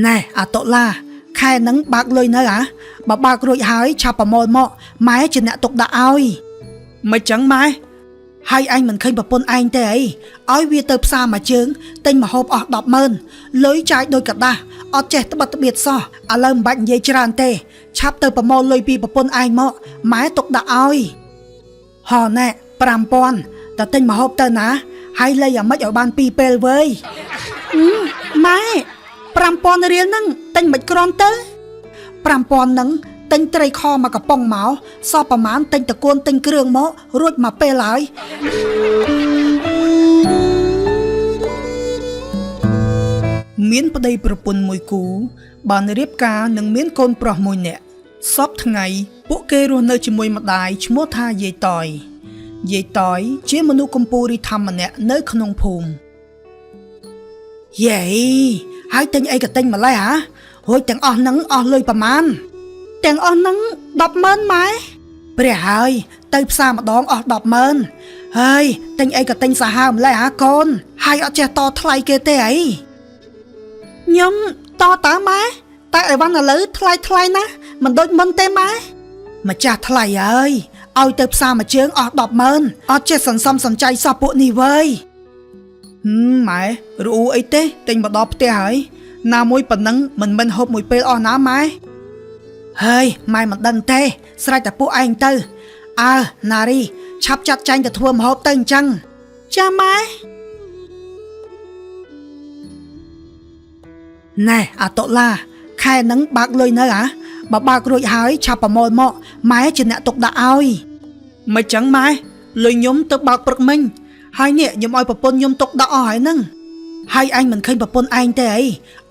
ណែអាតុឡាខែហ្នឹងបើកលុយនៅហ៎បើបើករួចហើយឆាប់ប្រមូលមកម៉ែជាអ្នកទុកដាក់ឲ្យមិនចឹងម៉ែហើយឯងមិនឃើញប្រពន្ធឯងទេអីឲ្យវាទៅផ្សារមួយជើងទិញម្ហូបអស់100000លុយចាយដូចក្រដាសអត់ចេះត្បិតត្បៀតសោះឥឡូវមិនបាច់និយាយច្រើនទេឆាប់ទៅប្រមូលលុយពីប្រពន្ធឯងមកម៉ែទុកដាក់ឲ្យហោណែ5000តើទិញម្ហូបទៅណាហើយលៃអាម៉េចឲ្យបានពីរពេលវើយម៉ែ5000រៀលហ្នឹងទិញមិនក្រាន់ទៅ5000ហ្នឹងទិញត្រីខមកកំប៉ុងមកសល់ប្រមាណទិញតកួនទិញគ្រឿងមករួចមកពេលហើយមានប្តីប្រពន្ធមួយគូបានរៀបការនិងមានកូនប្រុសមួយនាក់សពថ្ងៃពួកគេរស់នៅជាមួយម្ដាយឈ្មោះថាយាយតយយាយតយជាមនុស្សកម្ពូលធម្មម្នាក់នៅក្នុងភូមិយេហើយទិញអីក៏ទិញម្លេះហ៎រួចទាំងអស់ហ្នឹងអស់លុយប្រមាណទាំងអស់ហ្នឹង100000ម៉ែព្រះហើយទៅផ្សារម្ដងអស់100000ហើយទិញអីក៏ទិញសាហាវម្លេះហ៎កូនហើយអត់ចេះតថ្លៃគេទេអីខ្ញុំតតើម៉ែតែអីវ៉ាន់ឥឡូវថ្លៃថ្លៃណាស់មិនដូចមុនទេម៉ែម្ចាស់ថ្លៃហើយឲ្យទៅផ្សារមួយជើងអស់100000អត់ចេះសន្សំសំចៃសោះពួកនេះវើយម៉ែរអ៊ូអីទេទិញមកដល់ផ្ទះហើយណាមួយប៉ុណ្ណឹងមិនមិនហូបមួយពេលអស់ណាម៉ែហើយម៉ែមិនដឹងទេស្រេចតែពួកឯងទៅអើណារីឆាប់ចាត់ចែងទៅធ្វើម្ហូបទៅអញ្ចឹងចាម៉ែណែអាតុឡាខែហ្នឹងបើកលុយនៅហ៎បើបើករួចហើយឆាប់ប្រមូលមកម៉ែជាអ្នកទុកដាក់ឲ្យមិនចឹងម៉ែលុយខ្ញុំទៅបើកព្រឹកមិញហើយនេះខ្ញុំឲ្យប្រពន្ធខ្ញុំទុកដាក់អស់ហើយហ្នឹងហើយឯងមិនឃើញប្រពន្ធឯងទេអី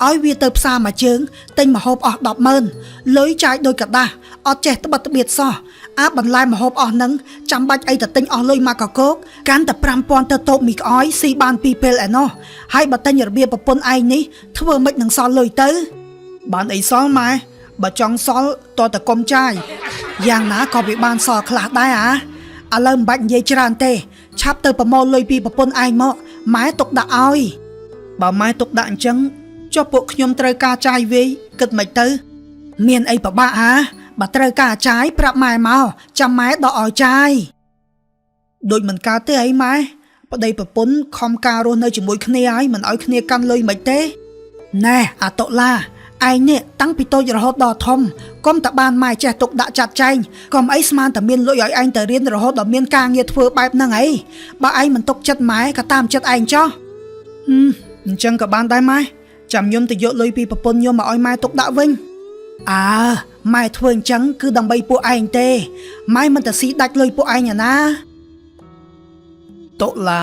ឲ្យវាទៅផ្សារមួយជើងទិញម្ហូបអស់100000លុយចាយដូចក្រដាសអត់ចេះត្បិតត្បៀតសោះអាបន្លែម្ហូបអស់ហ្នឹងចាំបាច់អីទៅទិញអស់លុយមកកកោកកាន់តែ5000ទៅតូបមីក្អយស៊ីបានពីរពេលឯណោះហើយបើទិញរបៀបប្រពន្ធឯងនេះធ្វើម៉េចនឹងសល់លុយទៅបានអីសល់ម៉ែបើចង់សល់តតែកុំចាយយ៉ាងណាក៏វាបានសល់ខ្លះដែរអាឥឡូវមិនបាច់និយាយច្រើនទេឆាប់ទៅប្រមូលលុយពីប្រពន្ធឯងមកម៉ែទុកដាក់ឲ្យបើម៉ែទុកដាក់អញ្ចឹងចុះពួកខ្ញុំត្រូវការចាយវាយគិតមិនទៅមានអីពិបាកហាបើត្រូវការចាយប្រាប់ម៉ែមកចាំម៉ែដកឲ្យចាយដូចមិនកើតទេអីម៉ែប្តីប្រពន្ធខំការរស់នៅជាមួយគ្នាហើយមិនឲ្យគ្នាកាន់លុយមិនទេណែអាតុឡាឯងនេះតាំងពីតូចរហូតដល់ធំកុំតែបានម៉ែចេះទុកដាក់ចាត់ចែងកុំអីស្មានតែមានលុយឲ្យឯងទៅរៀនរហូតដល់មានការងារធ្វើបែបហ្នឹងអីបើឯងមិនទុកចិត្តម៉ែក៏តាមចិត្តឯងចោះអញ្ចឹងក៏បានដែរម៉ែចាំខ្ញុំទៅយកលុយពីប្រពន្ធខ្ញុំមកឲ្យម៉ែទុកដាក់វិញអើម៉ែធ្វើអញ្ចឹងគឺដើម្បីពួកឯងទេម៉ែមិនទៅស៊ីដាច់លុយពួកឯងឯណាតុឡា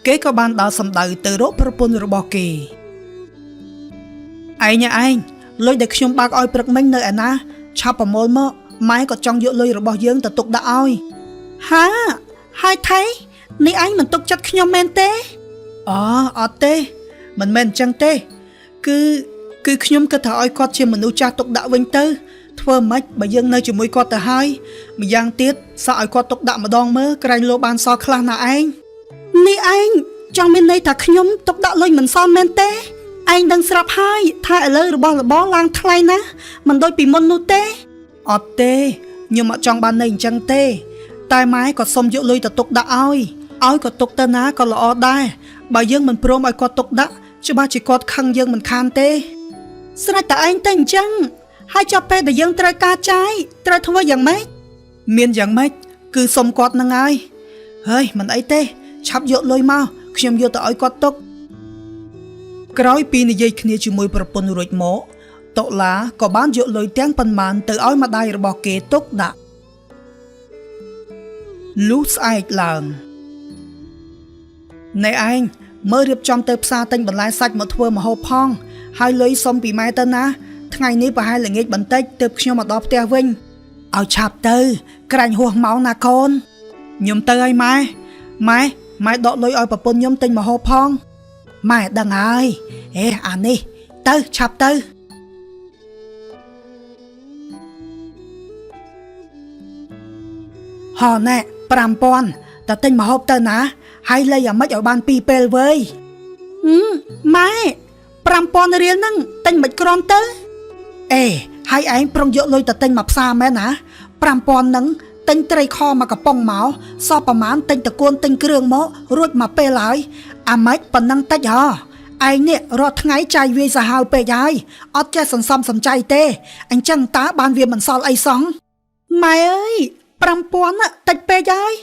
គេក៏បានដើរសម្ដៅទៅរកប្រពន្ធរបស់គេឯងឯងលុយដែលខ្ញុំបើកឲ្យព្រឹកមិញនៅឯណាឆាប់ប្រមូលមកម៉ែក៏ចង់យកលុយរបស់យើងទៅទុកដាក់ឲ្យហាហើយថៃនេះឯងមិនទុកចិត្តខ្ញុំមែនទេអូអត់ទេមិនមែនអញ្ចឹងទេគឺខ្ញុំគិតថាឲ្យគាត់ជាមនុស្សចាស់ទុកដាក់វិញទៅធ្វើម៉េចបើយើងនៅជាមួយគាត់ទៅហើយម្យ៉ាងទៀតសាក់ឲ្យគាត់ទុកដាក់ម្ដងមើលក្រែងលោបានសល់ខ្លះណាឯងនេះឯងចង់មានន័យថាខ្ញុំទុកដាក់លុយមិនសល់មែនទេឯងដឹងស្រាប់ហើយថាឥឡូវរបស់របរឡើងថ្លៃណាស់មិនដូចពីមុននោះទេអត់ទេខ្ញុំអត់ចង់បានន័យអញ្ចឹងទេតែម៉ែក៏សុំយកលុយទៅទុកដាក់ឲ្យក៏ទុកទៅណាក៏ល្អដែរបើយើងមិនព្រមឲ្យគាត់ទុកដាក់ច្បាស់ជាគាត់ខឹងយើងមិនខានទេស្រេចតែឯងទៅអញ្ចឹងហើយចាប់ពេលដែលយើងត្រូវការចាយត្រូវធ្វើយ៉ាងម៉េចមានយ៉ាងម៉េចគឺសុំគាត់នឹងហើយហើយមិនអីទេឆាប់យកលុយមកខ្ញុំយកទៅឲ្យគាត់ទុកក្រោយពីនិយាយគ្នាជាមួយប្រពន្ធរួចមកតុឡាក៏បានយកលុយទាំងប៉ុន្មានទៅឲ្យម្ដាយរបស់គេទុកដាក់លុះស្អែកឡើងណែឯងមើលរៀបចំទៅផ្សារទិញបន្លែសាច់មកធ្វើម្ហូបផងហើយលុយសុំពីម៉ែទៅណាថ្ងៃនេះប្រហែលល្ងាចបន្តិចទើបខ្ញុំមកដល់ផ្ទះវិញឲ្យឆាប់ទៅក្រែងហួសម៉ោងណាកូនខ្ញុំទៅហើយម៉ែម៉ែម៉ែដកលុយឲ្យប្រពន្ធខ្ញុំទិញម្ហូបផងម៉ែដឹងហើយអេអានេះទៅឆាប់ទៅហោណែ5000តើទិញម្ហូបទៅណាហើយលៃអាម៉េចឲ្យបានពីរពេលវើយម៉ែ 5000រៀលហ្នឹងទិញមិនក្រំទៅអេហើយឯងប្រុងយកលុយទៅទិញមកផ្សារមែនណា5000ហ្នឹងទិញត្រីខមកកំប៉ុងមកសល់ប្រមាណទិញតកួនទិញគ្រឿងមករួចមកពេលហើយអាម៉េចប៉ុណ្ណឹងតិចហ៎ឯងនេះរាល់ថ្ងៃចាយវាយសាហាវពេកហើយអត់ចេះសន្សំសំចៃទេអញ្ចឹងតើបានវាមិនសល់អីសោះម៉ែអើយ5000ណាតិចពេកហើយ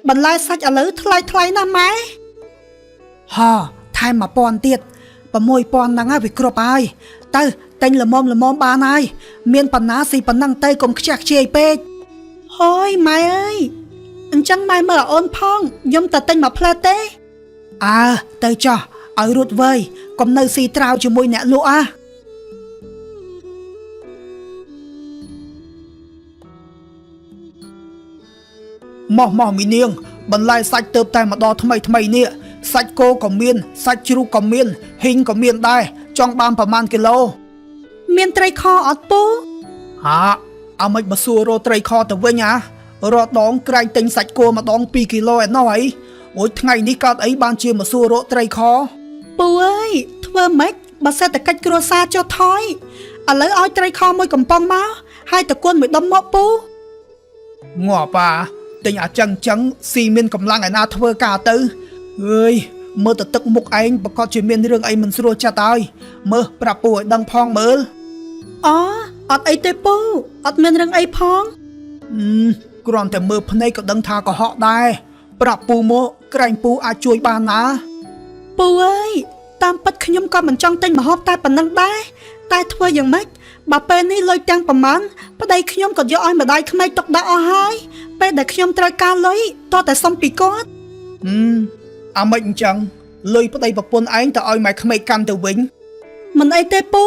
បន្លែសាច់ឥឡូវថ្លៃថ្លៃណាស់ម៉ែហ៎ថែម1000ទៀត6000ហ្នឹងហើយវាគ្រប់ហើយទៅទិញល្មមល្មមបានហើយមានបណ្ណាស៊ីប៉ុណ្ណឹងទៅកុំខ្ជះខ្ជាយពេកហើយម៉ែអើយអញ្ចឹងម៉ែមើលអូនផងខ្ញុំទៅទិញមួយផ្លែទេអើទៅចោះឲ្យរួចវើយកុំនៅស៊ីត្រាវជាមួយអ្នកលក់អា មកមកមីនាង បន្លែសាច់ទៅតែមកដល់ថ្មីថ្មីនេះសាច់គោក៏មានសាច់ជ្រូកក៏មានហ៊ីងក៏មានដែរចង់បានប្រមាណគីឡូ មានត្រីខអត់ពូ ហាអាមិនមកសួររកត្រីខទៅវិញហ่ารอដងក្រែងទិញសាច់គោម្ដង2គីឡូឯណោះអីអូយថ្ងៃនេះកើតអីបានជាមកសួររកត្រីខ ពូអើយធ្វើម៉េចបើសេដ្ឋកិច្ចគ្រួសារចុះថយឥឡូវឲ្យត្រីខមួយកំប៉ុងមកហើយតកួនមួយដុំមកពូ ងាប់អាទិញអាចឹងចឹងស៊ីមានកម្លាំងឯណាធ្វើការទៅអើយមើលទៅទឹកមុខឯងប្រកាសជាមានរឿងអីមិនស្រួលចិត្តហើយមើលប្រាប់ពូឲ្យដឹងផងមើល អូអត់អីទេពូអត់មានរឿងអីផង អឺគ្រាន់តែមើលភ្នែកក៏ដឹងថាកុហកដែរប្រាប់ពូមកក្រែងពូអាចជួយបានណា ពូអើយតាមពិតខ្ញុំក៏មិនចង់ទិញម្ហូបតែប៉ុណ្ណឹងដែរតែធ្វើយ៉ាងម៉េចបើពេលនេះលុយទាំងប្រមាណប្តីខ្ញុំក៏យកឲ្យម្ដាយក្មេកទុកដាក់អស់ហើយពេលដែលខ្ញុំត្រូវការលុយតោះតែសុំពីគាត់ ហឹមអាម៉េចអញ្ចឹងលុយប្តីប្រពន្ធឯងទៅឲ្យម៉ែក្មេកកាន់ទៅវិញ មិនអីទេពូ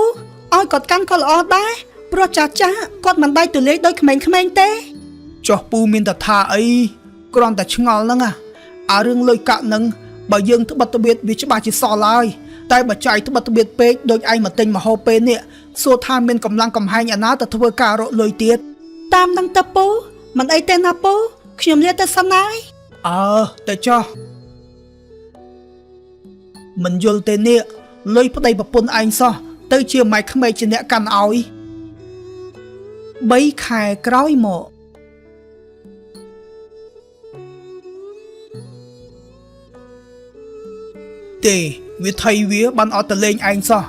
ឲ្យគាត់កាន់ក៏ល្អដែរព្រោះចាស់ចាស់គាត់មិនដៃទូលាយដូចក្មេងៗទេ ចុះពូមានតថាអីគ្រាន់តែឆ្ងល់ហ្នឹងអាអារឿងលុយកាក់ហ្នឹងបើយើងត្បិតត្បៀតវាច្បាស់ជាសល់ហើយតែបើចាយត្បិតត្បៀតពេកដូចឯងមកទិញម្ហូបពេលនេះសួរថាមានកម្លាំងកំហែងអាណាទៅធ្វើការរកលុយទៀត តាមនឹងទៅពូមិនអីទេណាពូខ្ញុំលាទៅសិនហើយ អើទៅចោះមិនយល់ទេនេះលុយប្តីប្រពន្ធឯងសោះទៅជាម៉ែក្មេកជាអ្នកកាន់ឲ្យ 3ខែក្រោយមក ទេវាថៃវាបានអត់ទៅលេងឯងសោះ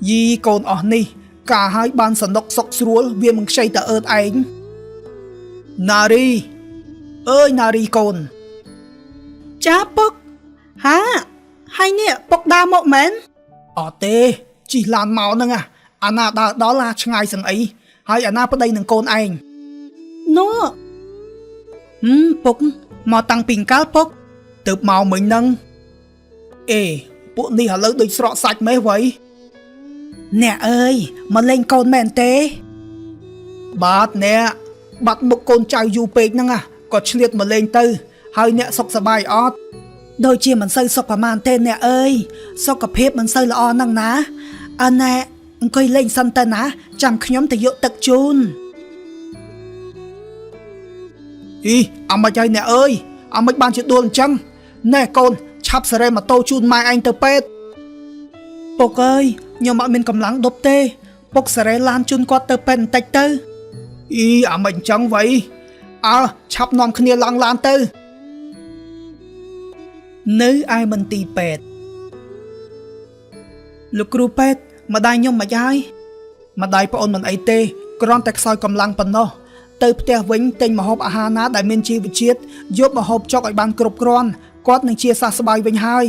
យីកូនអស់នេះ ការឲ្យបានសនុកសុកស្រួលវាមិនខ្ចីតើអើតឯងណារីអើយណារីកូន ចាពុកហាហើយនេះពុកដើរមកមែន អត់ទេជិះឡានមកហ្នឹងអាអាណាដើរដល់អាឆ្ងាយសឹងអីហើយអាណាប្តីនឹងកូនឯង នោះហឹមពុកមកតាំងពីកាលពុក ទៅមកមិញហ្នឹងអេពួកនេះឥឡូវដូចស្រកសាច់ម៉េះវ៉ៃ អ្នកអើយមកលេងកូនមែនទេ បាទអ្នកបាត់មុខកូនចៅយូរពេកហ្នឹងអាក៏ឆ្លៀតមកលេងទៅ ហើយអ្នកសុខសប្បាយអត់ ដូចជាមិនសូវសុខប្រមាណទេអ្នកអើយសុខភាពមិនសូវល្អហ្នឹងណាអើណែអង្គុយលេងសិនទៅណាចាំខ្ញុំទៅយកទឹកជូន អីអាម៉េចហើយអ្នកអើយអាម៉េចបានជាដួលអញ្ចឹងណែកូនឆាប់សេរីម៉ូតូជូនម៉ែឯងទៅពេទ្យ ពុកអើយខ្ញុំអត់មានកម្លាំងដប់ទេ ពុកសេរីឡានជូនគាត់ទៅពេទ្យបន្តិចទៅ អីអាម៉េចអញ្ចឹងវ៉ៃអើឆាប់នាំគ្នាឡើងឡានទៅ នៅឯមន្ទីរពេទ្យលោកគ្រូពេទ្យម្ដាយខ្ញុំមិនហើយ ម្ដាយប្អូនមិនអីទេគ្រាន់តែខ្សោយកម្លាំងប៉ុណ្ណោះទៅផ្ទះវិញទិញម្ហូបអាហារណាដែលមានជីវជាតិយកម្ហូបចុកឲ្យបានគ្រប់គ្រាន់គាត់នឹងជាសះស្បើយវិញហើយ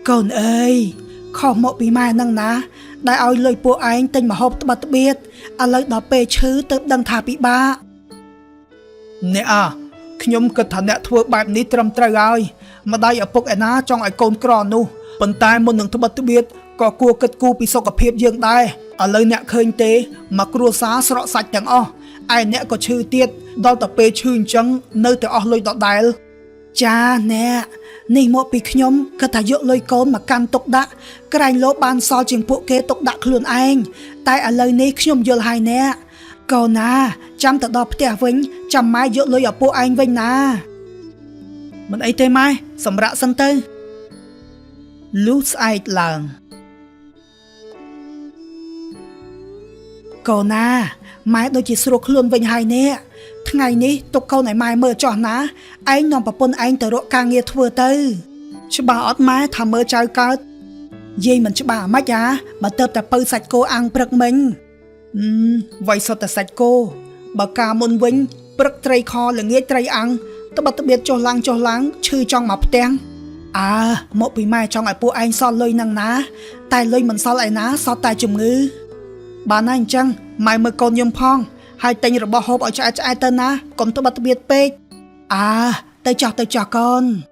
កូនអើយខុសមកពីម៉ែហ្នឹងណា ដែលឲ្យលុយពួកឯងទិញម្ហូបត្បិតត្បៀតឥឡូវដល់ពេលឈឺទៅដឹងថាពិបាក អ្នកអាខ្ញុំគិតថាអ្នកធ្វើបែបនេះត្រឹមត្រូវហើយម្ដាយឪពុកឯណាចង់ឲ្យកូនក្រនោះប៉ុន្តែមុននឹងត្បិតត្បៀតក៏គួរគិតគូរពីសុខភាពយើងដែរឥឡូវអ្នកឃើញទេមកគ្រួសារស្រកសាច់ទាំងអស់ឯអ្នកក៏ឈឺទៀតដល់តែពេលឈឺអញ្ចឹងនៅតែអស់លុយដដែល ចាអ្នកនេះមកពីខ្ញុំគិតថាយកលុយកូនមកកាន់ទុកដាក់ក្រែងលោបានសល់ជាងពួកគេទុកដាក់ខ្លួនឯងតែឥឡូវនេះខ្ញុំយល់ហើយអ្នកកូនណាចាំទៅដល់ផ្ទះវិញចាំម៉ែយកលុយឲ្យពួកឯងវិញណាមិនអីទេម៉ែសម្រាប់សិនទៅលុះស្អែកឡើង កូនណាម៉ែដូចជាស្រួលខ្លួនវិញហើយនេះថ្ងៃនេះទុកកូនឲ្យម៉ែមើលចោះណាឯងនាំប្រពន្ធឯងទៅរកការងារធ្វើទៅ ច្បាស់អត់ម៉ែថាមើលចៅកើតយាយមិនច្បាស់អាម៉េចអាបើទៅតែពៅសាច់គោអាំងព្រឹកមិញអឺវៃសុទ្ធតែសាច់គោបើការមុនវិញព្រឹកត្រីខល្ងាចត្រីអាំងត្បិតត្បៀតចុះឡើងចុះឡើងឈឺចង់មកផ្ទាំងអើមកពីម៉ែចង់ឲ្យពួកឯងសល់លុយនឹងណា តែលុយមិនសល់ឯណាសល់តែជំងឺ បានហើយអញ្ចឹងម៉ែមើលកូនខ្ញុំផង ហើយទិញរបស់ហូបឲ្យឆ្អែតឆ្អែតទៅណាកុំត្បិតត្បៀតពេកអើទៅចោះទៅចោះកូន។